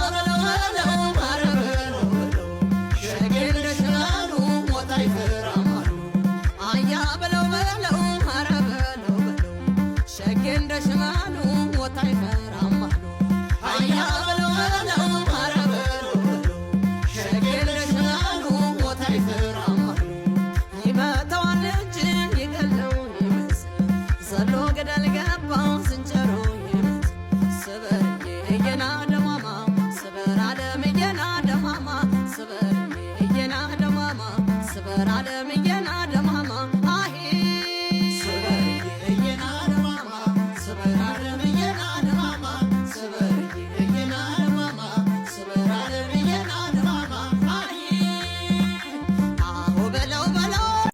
በለው በለው ኧረ በለው በለው ሸጌ እንደ ሽመሉ ሞት አይፈራም አሉ። አያ በለው በለው ኧረ በለው በለው ሸጌ እንደ ሽመሉ ሞት አይፈራም አሉ። አያ በለው በለው ኧረ በለው በለው ሸጌ እንደ ሽመሉ ሞት አይፈራም አሉ። ይመታዋል እንጂ ይገለው ይመስል ዘሎ ገደል ገባ ዝንጀሮ ይመስል። ስበርዬ እየና ደማማ ስበር አለም እየና ደማማ ስበርዬ እየና ደማማ ስበር አለም እየና ደማማ አሄ ስበርዬ እየና ደማማ ስበር።